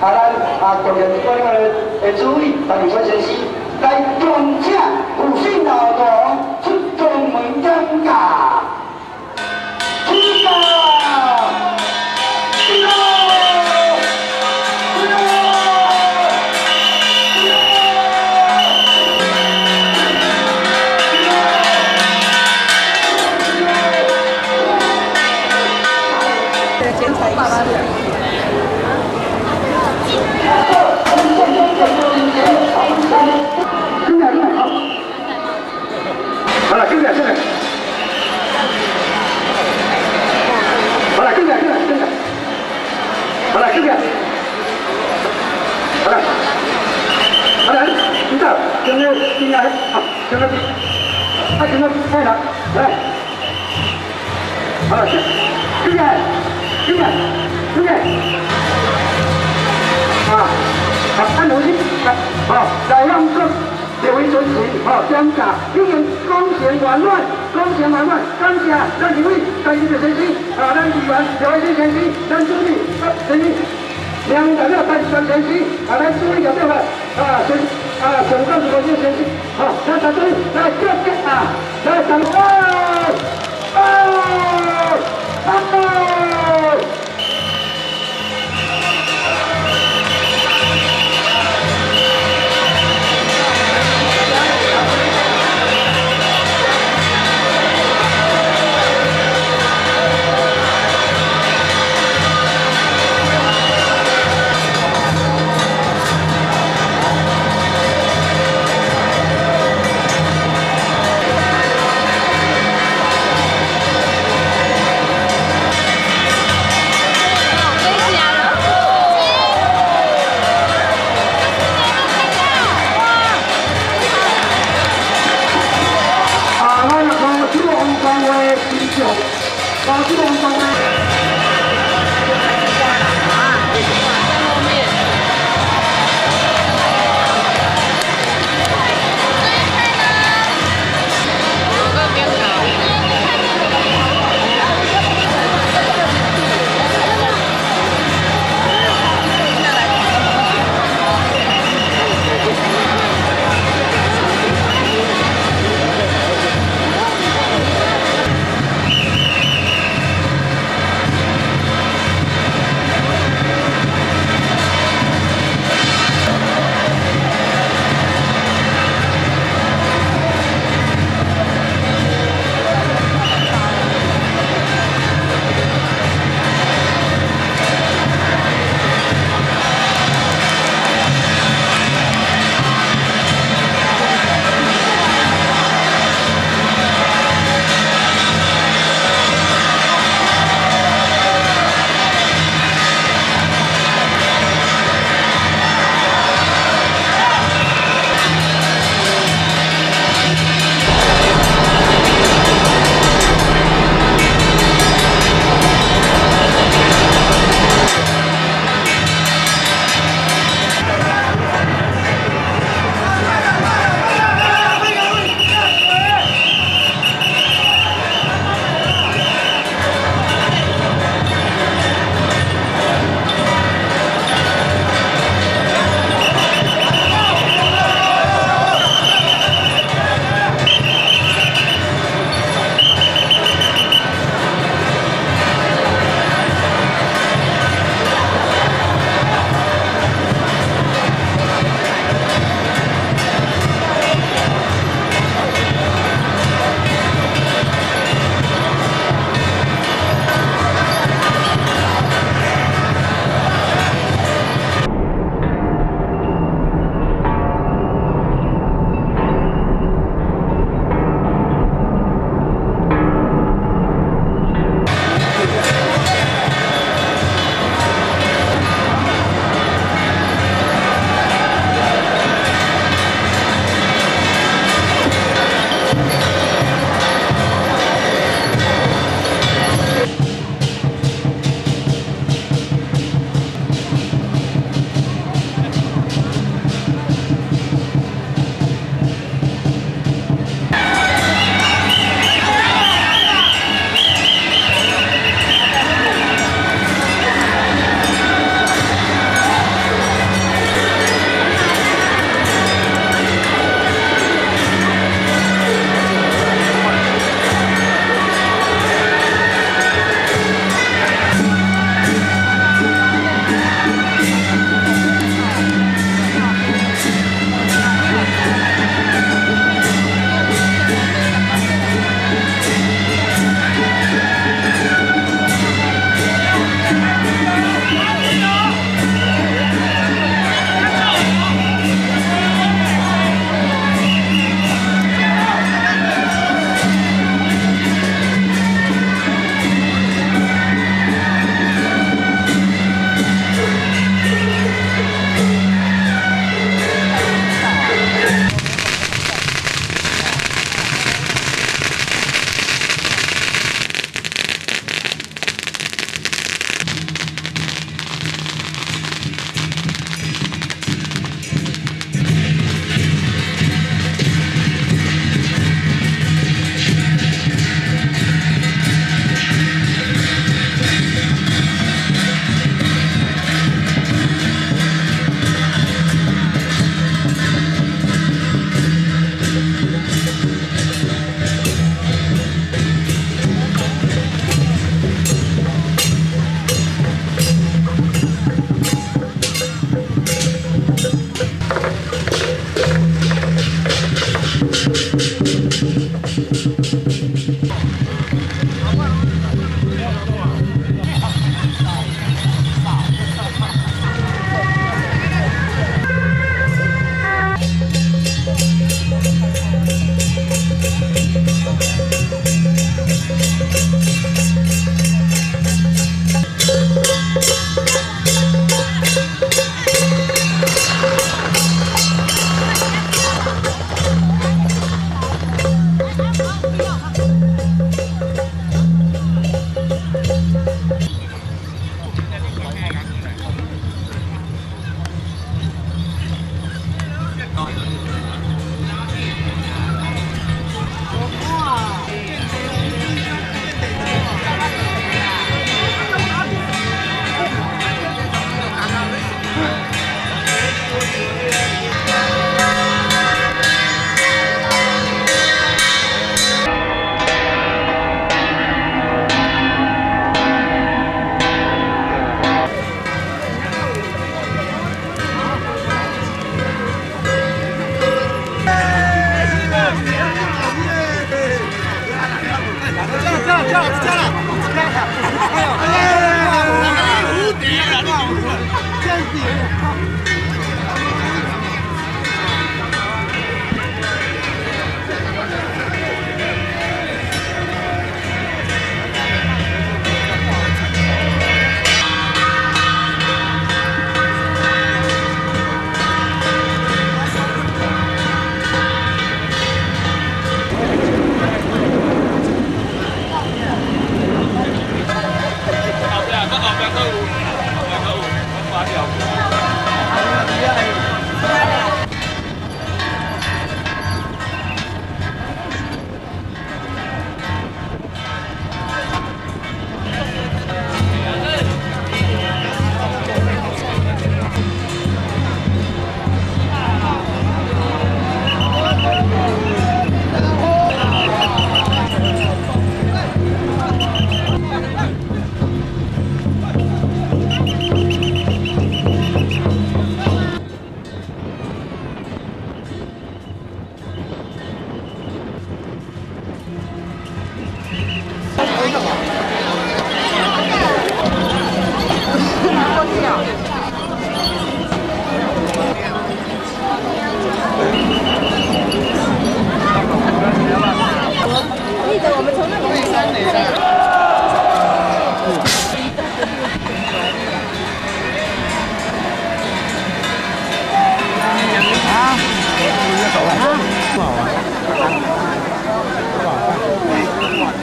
啊，咱啊，共用這個的主委陳立芬先生來恭請有信老大王出宮門點駕，起駕，起駕，起駕，起駕。剪彩儀式。進來，進來，好。好了，進來，進來。好了，進來，進來，進來。好了，進來。好了，好了，你走，進來，進來，好，進來，啊，進來，來了，來。好了，進來，進來，進來。啊，好，按努力，好，來讓各列位尊親，好，點駕，已經功成圓滿，功成圓滿，感謝咱立委陳玉先生，啊，咱議員廖偉先生，咱主理先生，梁代表陳陳先生，啊，咱主理代表啊，先啊，上董事長先生，好，咱大家來叫叫啊，來掌聲，哦，哦。啊，咱高手王光的形象，高手王光的。在後面。有個邊搞。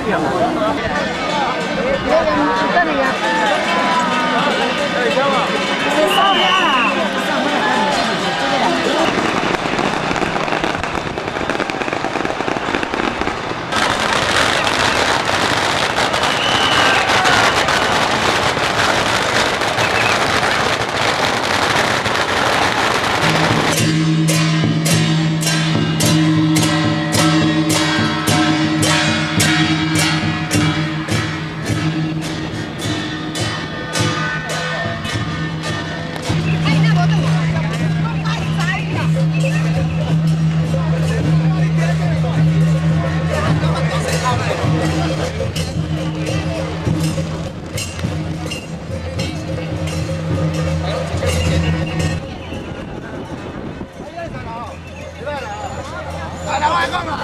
等你啊。收了。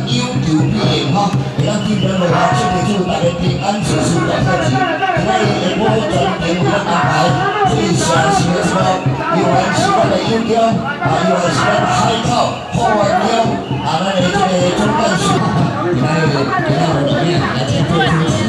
有求必應吼，會當進門落來，出地主大家平安順遂大開錢。今仔日下晡全程有咱安排，最上是的什麼？尤其是咱的友鄉，啊，尤其是咱海口後灣鄉，啊，咱的這個總幹事，今仔日今仔日來請做主持。